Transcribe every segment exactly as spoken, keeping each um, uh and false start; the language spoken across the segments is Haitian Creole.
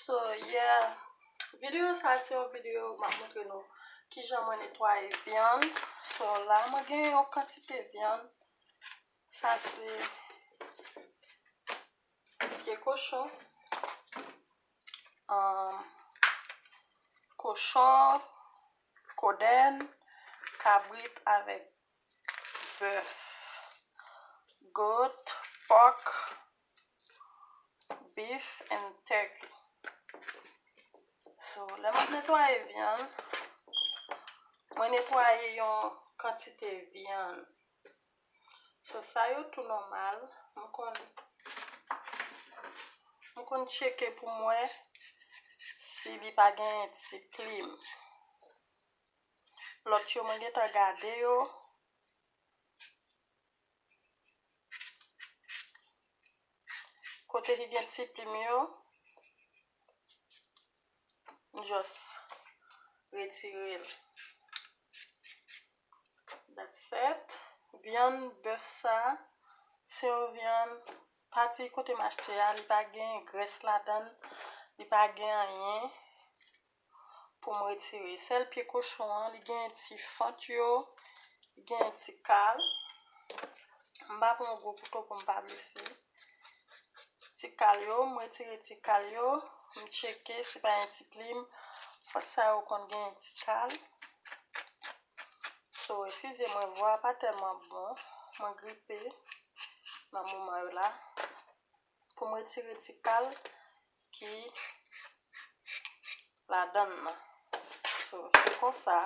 So, yeah, videyo sa se yon videyo m ap montre nou kijan mwen netwaye vyann. So, la mwen gen yon kantite vyann. Sa se pye kochon, um, kochon, kodèn, kabrit avèk bèf, goat, pork, beef and turkey. So, lè m ap netwaye vyann, mwen netwaye yon kantite vyann. So, sa yo tou nòmal. M konn, m konn tcheke pou m wè si li pa genyen ti plim. Lòt yo, mwen gentan gade yo. Kote ki gen ti plim yo, m just retire l. That's it. Vyann bèf sa, se yon vyann, pati kote m achte a, li pa gen grès ladan l, li pa gen anyen pou m retire. Sèl pye kochon an, li gen ti fant yo, li gen ti kal. M pa pran gwo kouto pou m pa blese. Ti kal yo, m retire ti kal yo, m tcheke si pa gen ti plim. Fant sa yo konn gen ti kal. So, eskize mwen, vwa a pa tèlman bon. Mwen gripe nan moman yo la. Pou m retire ti kal ki ladan l nan. So, se konsa.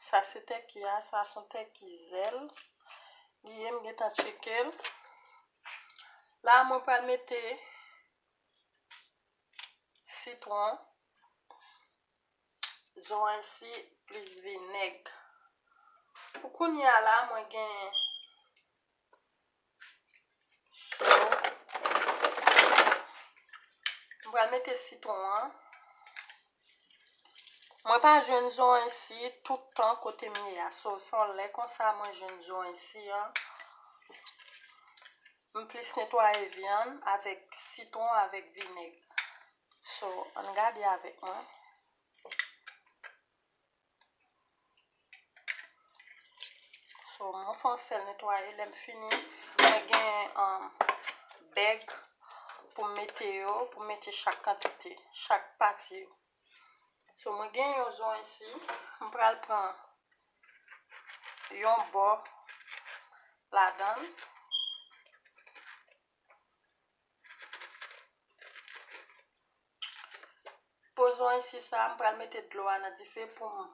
Sa se tèki a, sa se yon tèki zèl. Li ye, m gentan tcheke l. La, mwen pral mete sitwon, zoranj si plis vinèg. Pou kounye a la, mwen gen So, m pral mete sitwon an. Mwen pa jwenn zoranj si tout tan kote m ye a. So, se yon lè konsa mwen jwenn zoranj si an. M plis netwaye vyann avèk sitwon, avèk vinèg. So, ann gade avèk mwen. So, mwen fè yon sèl netwaye. Lè m fini, mwen gen, um, bèg pou m mete yo, pou m mete chak kantite, chak pati yo. So, mwen gen yon zoranj si, m pral pran yon bò ladan l. Po zoranj si sa, m pral mete dlo a nan dife pou m,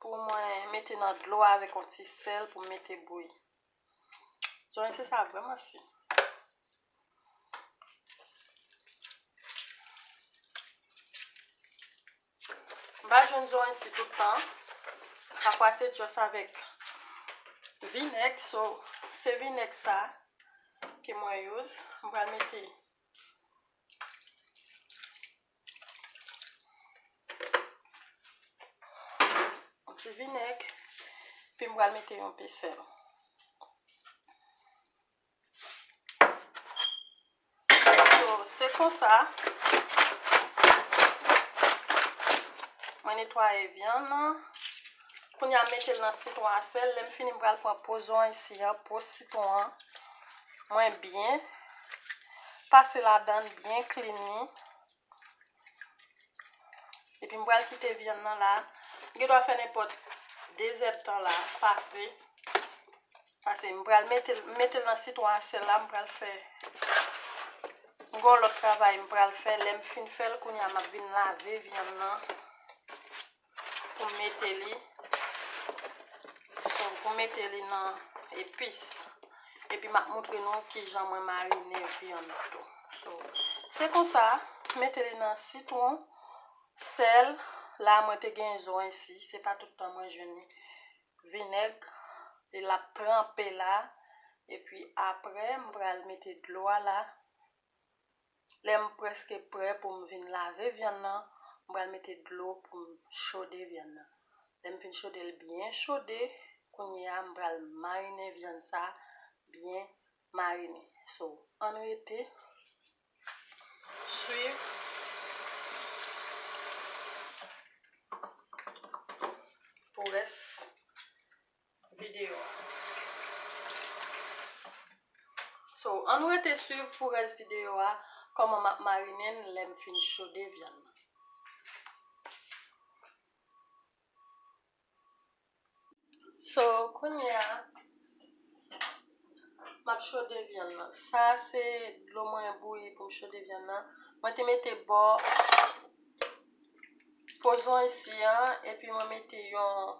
pou mwen mete nan dlo a avèk yon ti sèl pou m mete bouyi. Zoranj si sa vrèman si. M pa jwenn zoranj si tout tan. Pafwa se just avèk vinèg, so se vinèg sa ke mwen use. M pral mete yon ti vinèg, pi m pral mete yon pe sèl. So, se konsa. Mwen netwaye vyann nan. Kounye a, m mete l nan sitwon a sèl. Lè m fini, m pral pran po zoranj si an, po sitwon an. Mwen byen pase ladan l, byen clean li. Epi m pral kite vyann nan la. M gen dwa fè nenpòt de zèdtan la pase. Pase m pral mete l, mete l nan sitwon a sèl la, m pral fè. M gen yon lòt travay m pral fè. Lè m fin fè l, kounye a m ap vin lave vyann nan pou m mete li. So, pou m mete li nan epis. Epi m ap montre nou kijan mwen marine vyann tou. So, se konsa, mete li nan sitwon, sèl, la mwen te gen zoranj si, se pa tout tan mwen jwenn li. Vinèg, e l ap tranpe la, epi apre, m pral mete dlo a la. Lè m prèske prè pou m vin lave vyann nan, m pral mete dlo pou m chode vyann nan. Lè m fin chode l byen chode, kounye a m pral marine vyann sa byen marine. So, ann rete swiv pou rès videyo a. So, ann rete swiv pou rès videyo a, kòman m ap marinen l lè m fin chode vyann nan. So, kounye a, m ap chode vyann nan. Sa se dlo mwen bouyi pou m chode vyann nan. Mwen te mete bò po zòn isi an, epi mwen mete yon,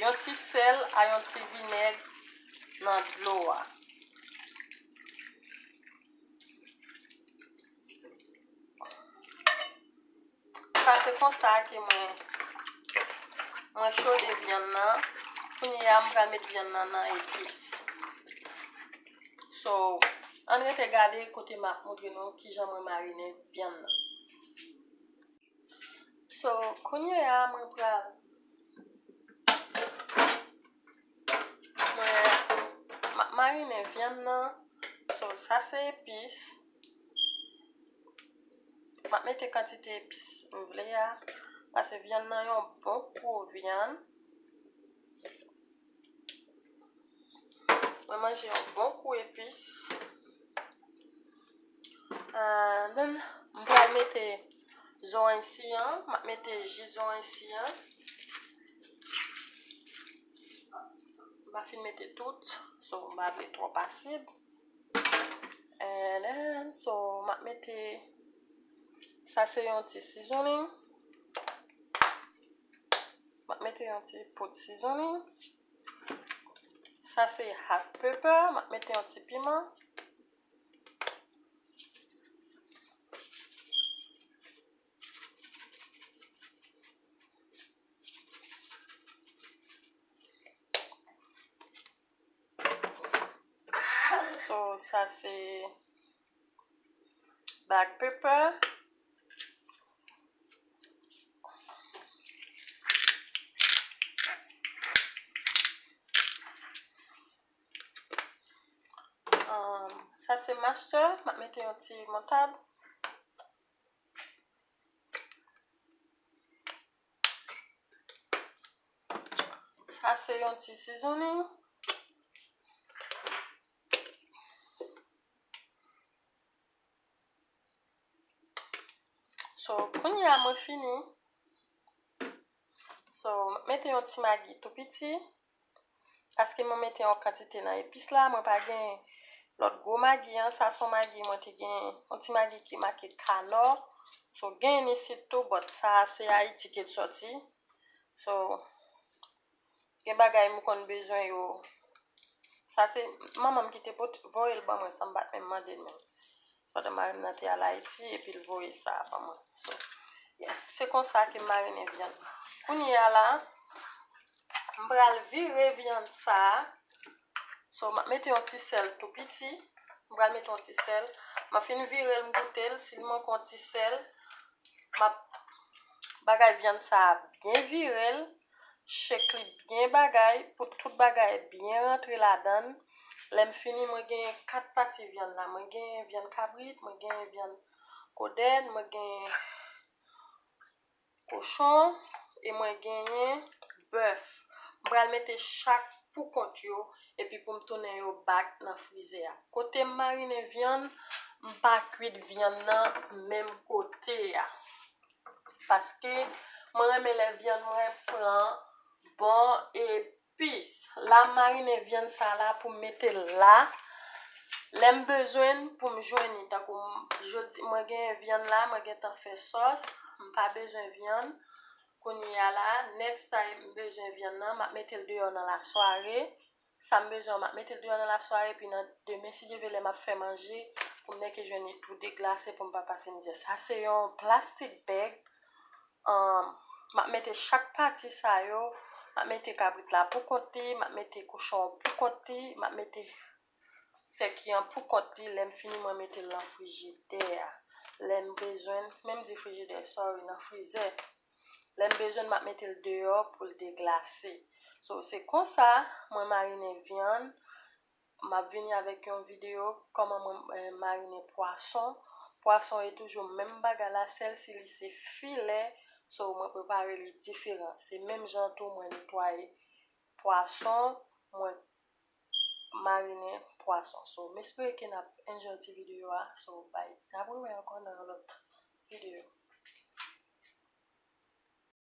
yon ti sèl a yon ti vinèg nan dlo a. Sa se konsa ke mwen, mwen chode vyann nan. Kounye a, m pral met vyann nan nan epis. So, ann rete gade kote m ap montre nou kijan mwen marinen vyann nan. So, kounye a, mwen pral, mwen, m ap marinen vyann nan. So, sa se epis. M ap mete kantite epis m vle a, paske vyann nan yon bon kou vyann. Mwen manje yon bon kou epis. And then, m pral mete zoranj si an, m ap mete ji zoranj si an. M pa fin mete tout, so m pa vle twòp asid. And then, so, m ap mete, sa se yon ti seasoning. M ap mete yon ti poud seasoning. Sa se hot pepper, m ap mete yon ti piman. So, sa se black pepper. Um, sa se mustard, m ap mete yon ti moutad. Sa se yon ti seasoning. So, kounye a mwen fini. So, mwen mete yon ti magi tou piti. Paske mwen mete yon kantite nan epis la, mwen pa gen lòt gwo magi an, sa se yon magi mwen te gen, yon ti magi ki make Kanò. So, gen isit tou, but sa se Ayiti ke l sòti. So, gen bagay m konn bezwen yo. Sa se manman m ki te pot-, voye l ban mwen san m pa t menm mande l menm. Pandan mari m nan te al Ayiti, epi l voye sa ban mwen. So, yeah, se konsa ke m marinen vyann. Kounye a la, m pral vire vyann sa a. So, m ap mete yon ti sèl tou piti. M pral mete yon ti sèl. M ap fin vire l, m goute l. Si l manke yon ti sèl, m ap bagay vyann sa a byen vire l. Shake li byen bagay, pou tout bagay byen rantre ladan l. Lè m fini, mwen genyen kat pati vyann la. Mwen genyen vyann kabrit, mwen genyen vyann kodèn, mwen genyen kochon, e mwen genyen bèf. M pral mete chak pou kont yo, epi pou m tounen yo back nan frizè a. Kote m marinen vyann, m pa kwit vyann nan menm kote a. Paske mwen renmen lè vyann mwen pran bon epis. La, m marinen vyann sa la pou m mete l la. Lè m bezwen l pou m jwenn li. Tankou m, jodi, mwen genyen vyann la, mwen gentan fè sòs. M pa bezwen vyann. Kounye a la, next time m bezwen vyann nan, m ap mete l deyò nan lasware. Sa m bezwen an, m ap mete l deyò nan lasware, epi nan demen, si Dye vle, lè m ap fè manje, pou m nèke jwenn li tou deglase, pou m pa pase mizè. Sa se yon plastic bag. Um, m ap mete chak pati sa yo, m ap mete kabrit la pou kont li, m ap mete kochon an pou kont li, m ap mete tèki an pou kont li. Lè m fini, mwen mete l nan frijidè a. Lè m bezwen, menm di frijidè, sorry, nan frizè. Lè m bezwen, m ap mete l deyò pou l deglase. So, se konsa mwen marinen vyann. M ap vini avèk yon videyo kòman mwen eh, marinen pwason. Pwason e toujou menm bagay la, sèl si li se filè, so mwen prepare li diferan. Se menm jan tou mwen netwaye pwason, mwen marinen pwason. So m espere ke n ap enjoy ti videyo a. So bye. N ap rewè ankò nan yon lòt videyo.